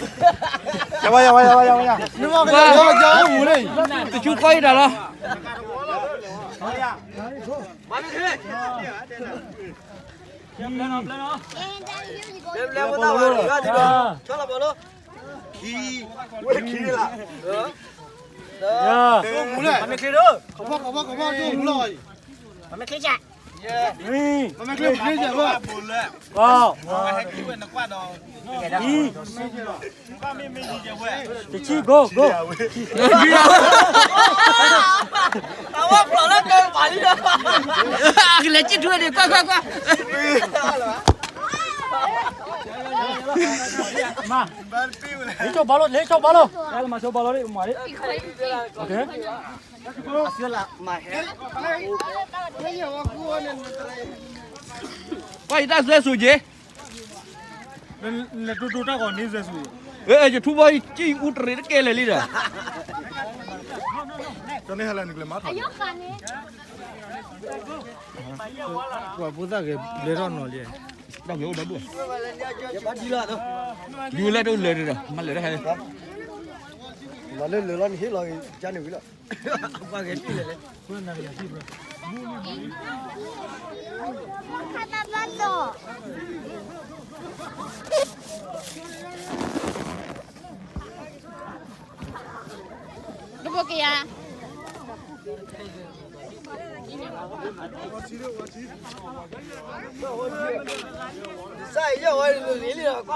ယဝဲယဝဲယဝဲယဝဲယဝဲ, တဆူဃီအံၤတၢ်လီၤ. တဆံ go go, ကလဲၤစံၣ်ထူန့ၣ် ကွၢ်ကွၢ်ကွၢ်, လ့ဆိဘီလိ လ့ဆိဘီလိ, မၤဆိဘီလိ, ကွၢ်ယတၢ်စွဲစိၤက့ၤ, ယထူဘီယစံၣ်အူတရံးတကဲလၢာ်လံဒီး, ပှၤဖိသၣ်ဂ့ၤဘျဲထီၣ်နီၤလံ, ဒုးလဲၣ်တအိၣ်လၢာ်ဒီး မၤလၢာ်တဟဲ, လၢလၢာ်လီၤန့ၣ်ဟ့ၣ်လီၤကန့ၣ်ဝံၤလီၤ. တဘိကယၤ, စၢ်ယီၤဝဲလံလီၤ.